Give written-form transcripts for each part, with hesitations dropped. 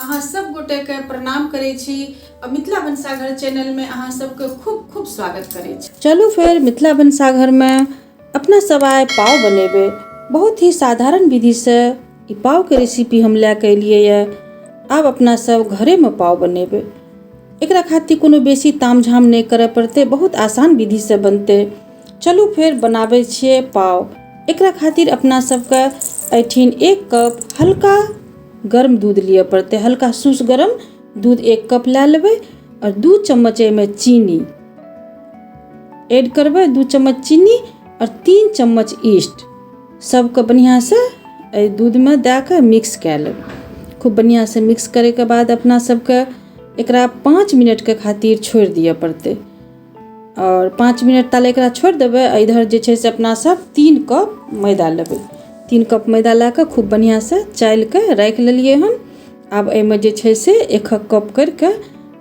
अहाँ सब गोटे के प्रणाम करै छी आ मिथिला भनसाघर चैनल में अहाँ सबके खूब खूब स्वागत करै छी। चलू फेर मिथिला भनसाघर में अपना सब आइ पाव बनेबै। बहुत ही साधारण विधि से ई पाव के रेसिपी हम लए के एलियै ये। आब अपना सब घरे में पाव बनेबै। एकरा खातिर कोनो बेसी तामझाम नहि करय पड़तै, बहुत आसान विधि से बनतै। चलू फेर बनाबै छियै पाव। एकरा खातिर अपना सबके एहिठिन 1 कप हल्का गर्म दूध लिअ पड़तै। हल्का सुस गरम दूध 1 कप लए लेबै और 2 चम्मच एहिमे चीनी ऐड करबै, 2 चम्मच चीनी और 3 चम्मच ईस्ट। सबके बढ़िआँसँ एहि दूधमे दए कऽ मिक्स कए लेबै। खूब बढ़िआँसँ मिक्स करैके बाद अपना सबके एकरा 5 मिनटके खातिर छोड़ि दिअ पड़तै और 5 मिनट ताले एकरा छोड़ि देबै। आ इधर जे छै से अपना सब 3 कप मैदा लेबै। 3 कप मैदा लए कऽ खूब बढ़िआँसँ चालिके राखि लेलियै हन। आब एहिमे जे छै से 1 कप करिके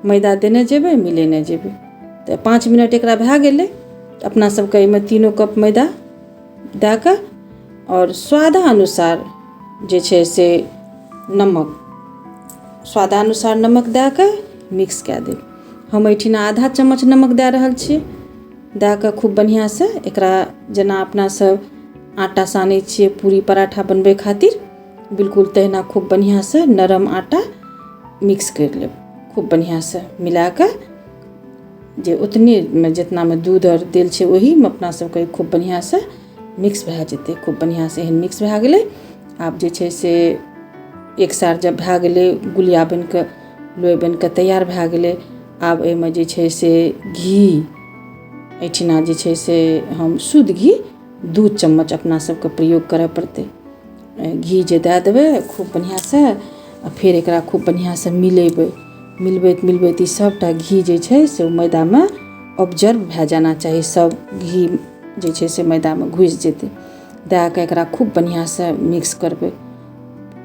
मैदा देने जेबै, मिलेने जेबै। तऽ 5 मिनट एकरा भए गेलै। अपना सबके एहिमे 3 कप मैदा दए कऽ और स्वादानुसार जे छै से नमक, स्वादानुसार नमक दए कऽ मिक्स कए देब। हम एहिठिना आधा चम्मच नमक दए रहल छी। दए कऽ खूब बढ़िआँसँ एकरा जेना अपना सब आटा सानै छियै पूरी पराठा बनबै खातिर, बिल्कुल तहिना खूब बढ़िआँसँ नरम आटा मिक्स करि लेब। खूब बढ़िआँसँ मिला कऽ जे उतनेमे जितनामे दूध आओर देल छै ओहीमे अपना सबके खूब बढ़िआँसँ मिक्स भए जेतै। खूब बढ़िआँसँ एहन मिक्स भए गेलै। आब जे छै से एक सार जब भए गेलै, गुलिया बनिकऽ लोइ बनिकऽ तैयार भए गेलै। आब एहिमे जे छै से घी, एहिठिना जे छै से हम शुद्ध घी 2 चम्मच अपना सबके प्रयोग करऽ पड़तै। घी जे दए देबै खूब बढ़िआँसँ आ फेर एकरा खूब बढ़िआँसँ मिलेबै। मिलबैत मिलबैत ई सबटा घी जे छै से ओ मैदामे ऑब्जर्व भए जाना चाही। सब घी जे छै से मैदामे घुसि जेतै। दए कऽ एकरा खूब बढ़िआँसँ मिक्स करबै।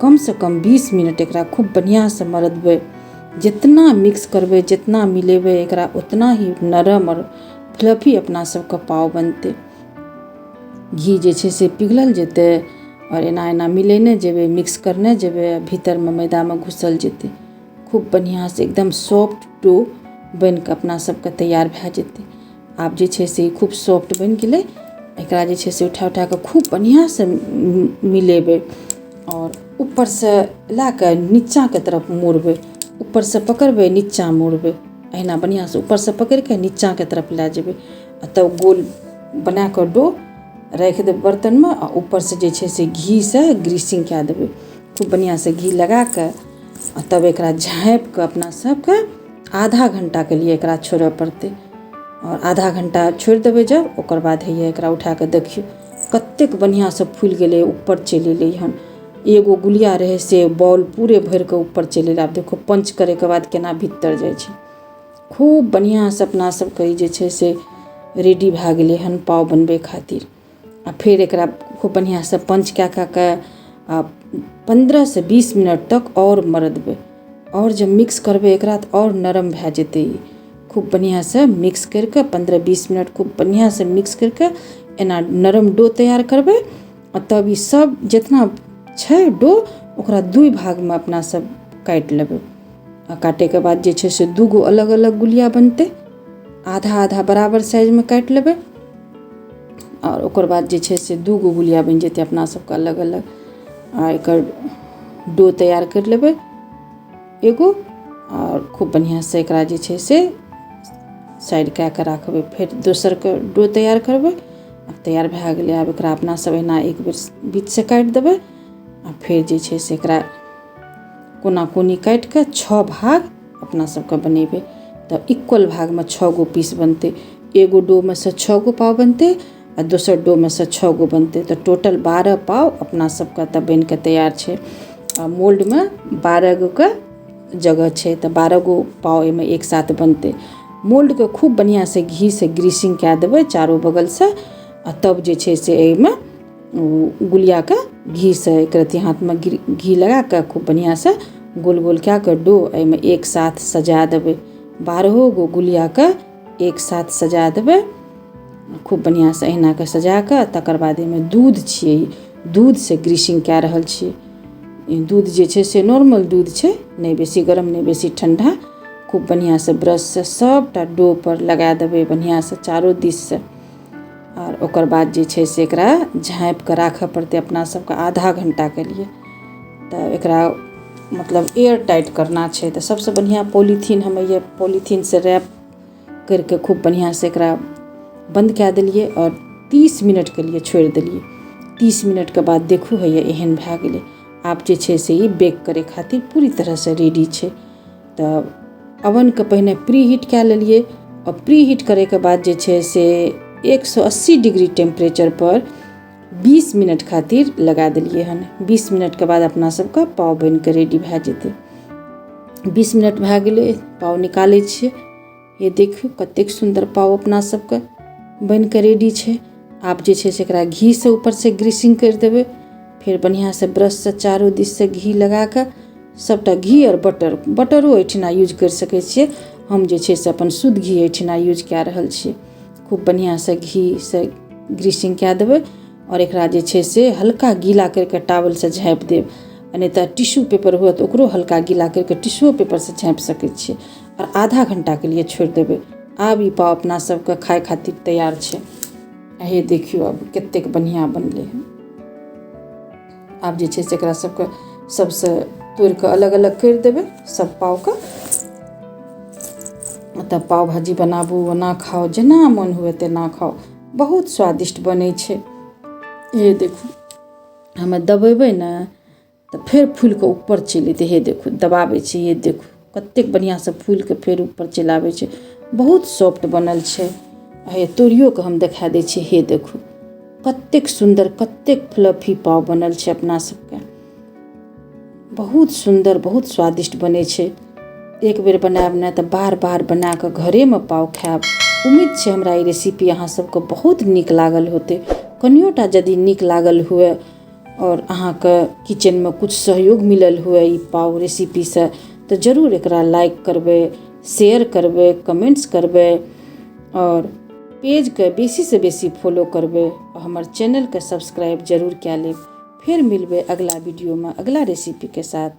कमसँ कम 20 मिनट एकरा खूब बढ़िआँसँ मरदबै। जितना मिक्स करबै, जितना मिलेबै एकरा, उतना ही नरम आओर फ्लफी अपना सबके पाव बनतै। घी जे छै से पिघलल जेतै आओर एना एना मिलेने जेबै, मिक्स करने जेबै, भीतरमे मैदामे घुसल जेतै। खूब बढ़िआँसँ एकदम सॉफ्ट डो बनिकऽ अपना सबके तैयार भए जेतै। आब जे छै से खूब सॉफ्ट बनि गेलै। एकरा जे छै से उठा उठा कऽ खूब बढ़िआँसँ मिलेबै आओर ऊपरसँ लए कऽ नीचाँके तरफ मोड़बै। ऊपरसँ पकड़बै, नीचाँ मोड़बै, एहिना बढ़िआँसँ ऊपरसँ पकड़ि कऽ नीचाँके तरफ लए जेबै आ तब गोल बना कऽ डो राखि देबै बर्तनमे आ ऊपरसँ जे छै से घीसँ ग्रीसिंग कए देबै। खूब बढ़िआँसँ घी लगा कऽ आ तब एकरा झाँपि कऽ अपना सबके आधा घंटाके लिए एकरा छोड़ऽ पड़तै। आओर आधा घंटा छोड़ि देबै जब, ओकर बाद हैया एकरा उठा कऽ देखियौ कतेक बढ़िआँसँ फूलि गेलै, ऊपर चलि एलै हन। एगो गुलिया रहै से बॉल पूरे भरि कऽ ऊपर चलि एलै। आब देखो पंच करैके बाद केना भीतर जाइ छै। खूब बढ़िआँसँ अपना सबके ई जे छै से रेडी भए गेलै हन पाव बनबै खातिर। आ फेर एकरा खूब बढ़िआँसँ पंच कए कए कऽ आ 15 से 20 मिनट तक आओर मरदबै। आओर जब मिक्स करबै एकरा तऽ आओर नरम भए जेतै। ई खूब बढ़िआँसँ मिक्स करि कऽ 15-20 मिनट खूब बढ़िआँसँ मिक्स करि कऽ एना नरम डो तैयार करबै। आ तब ई सब जितना छै डो ओकरा 2 भागमे अपना सब काटि लेबै। आ काटैके बाद जे छै से 2 गो अलग अलग गुलिया बनतै। आधा आधा बराबर साइजमे काटि लेबै आओर ओकर बाद जे छै से 2 गो गुलिया बनि जेतै अपना सबके अलग अलग। आ एकर डो तैयार करि लेबै एगो आओर खूब बढ़िआँसँ एकरा जे छै से साइड कए कऽ राखबै। फेर दोसरके डो तैयार करबै। आब तैयार भए गेलै। आब एकरा अपना सब एना एक बेर बीचसँ काटि देबै आ फेर जे छै से एकरा कोना कोनी काटि कऽ 6 भाग अपना सबके बनेबै। तऽ इक्वल भागमे 6 गो पीस बनतै। एगो डोमे सँ 6 गो पाव बनतै आ दोसर डोमे सँ 6 गो बनतै। तऽ टोटल 12 पाव अपना सबके तऽ बनिकऽ तैयार छै। आ मोल्डमे 12 गोके जगह छै तऽ 12 गो पाव एहिमे एक साथ बनतै। मोल्डके खूब बढ़िआँसँ घीसँ ग्रीसिंग कए देबै चारू बगलसँ आ तब जे छै से एहिमे गुलियाके घीसँ एक रत्ती हाथमे घी लगा कऽ खूब बढ़िआँसँ गोल गोल कए कऽ डो एहिमे एक साथ सजा देबै। 12 गो गुलियाके एक साथ सजा देबै खूब बढ़िआँसँ एहिना कऽ सजा कऽ। तकर बाद एहिमे दूध छियै, दूधसँ ग्रीसिंग कए रहल छियै। दूध जे छै से नॉर्मल दूध छै, नहि बेसी गरम नहि बेसी ठण्डा। खूब बढ़िआँसँ ब्रशसँ सभटा डो पर लगा देबै बढ़िआँसँ चारो दिससँ। आओर ओकर बाद जे छै से एकरा झाँपिकऽ राखऽ पड़तै अपना सबके आधा घण्टाके लिए। तऽ एकरा मतलब एयर टाइट करना छै, तऽ सबसँ बढ़िआँ पॉलीथीन हम ये पॉलीथीनसँ रैप करिके खूब बढ़िआँसँ एकरा बन्द कए देलियै आओर 30 मिनटके लिए छोड़ि देलियै। 30 मिनटके बाद देखू हैया एहन भए गेलै। आब जे छै से ई बेक करै खातिर पूरी तरहसँ रेडी छै। तऽ ओवनके पहिने प्री हीट कए लेलियै आओर प्री हीट करैके बाद जे छै से 180 डिग्री टेम्परेचरपर 20 मिनट खातिर लगा देलियै हन। 20 मिनटके बाद अपना सबके पाव बनिके रेडी भए जेतै। 20 मिनट भए गेलै, पाव निकालै छियै। ये देखियौ कतेक सुन्दर पाव अपना सबके बनिके रेडी छै। आब जे छै से एकरा घीसँ ऊपरसँ ग्रीसिंग करि देबै। फेर बढ़िआँसँ ब्रशसँ चारू दिससँ घी लगाकऽ सबटा घी आओर बटर, बटरो एहिठिना यूज करि सकै छियै। हम जे छै से अपन शुद्ध घी एहिठिना यूज कए रहल छियै। खूब बढ़िआँसँ घीसँ ग्रीसिंग कए देबै आओर एकरा जे छै से हल्का गीला करिके टावलसँ झाँपि देब, आ नहि तऽ टिश्यू पेपर हुए तऽ ओकरो हल्का गीला करिके टिश्यूओ पेपरसँ झाँपि सकै छियै आओर आधा घण्टाके लिए छोड़ि देबै। आब ई पाव अपना सबके खाइ खातिर तैयार छै। हे देखियौ आब कतेक बढ़िआँ बनलै हन। आब जे छै से एकरा सबके सबसँ तोड़िकऽ अलग अलग करि देबै सब पावके। तब पाव भाजी बनाबू, ओना खाउ, जेना मोन हुए तेना खाउ, बहुत स्वादिष्ट बनै छै। हे देखू हमे दबेबै ने तऽ फेर फूलिकऽ ऊपर चलि एतै। हे देखू दबाबै छी, हे देखू कतेक बढ़िआँसँ फूलिकऽ फेर ऊपर चलि आबै छै। बहुत सॉफ्ट बनल छै। हे तोड़ियोके हम देखा दै छी। हे देखू कतेक सुन्दर, कतेक फ्लफी पाव बनल छै अपना सबके। बहुत सुन्दर, बहुत स्वादिष्ट बनै छै। एक बेर बनायब ने तऽ बार बार बनाकऽ घरेमे पाव खायब। उम्मीद छै हमरा ई रेसिपी अहाँ सबके बहुत नीक लागल होतै। कनियोटा यदि नीक लागल हुए आओर अहाँके किचनमे किछु सहयोग मिलल हुए ई पाव रेसिपीसँ, तऽ जरूर एकरा लाइक करबै, शेयर करबै, कमेंट्स करबै आओर पेजके बेसीसँ बेसी फॉलो करबै आओर हमर चैनलके सब्सक्राइब जरूर कए लेब। फेर मिलबै अगला वीडियोमे अगला रेसिपीके साथ।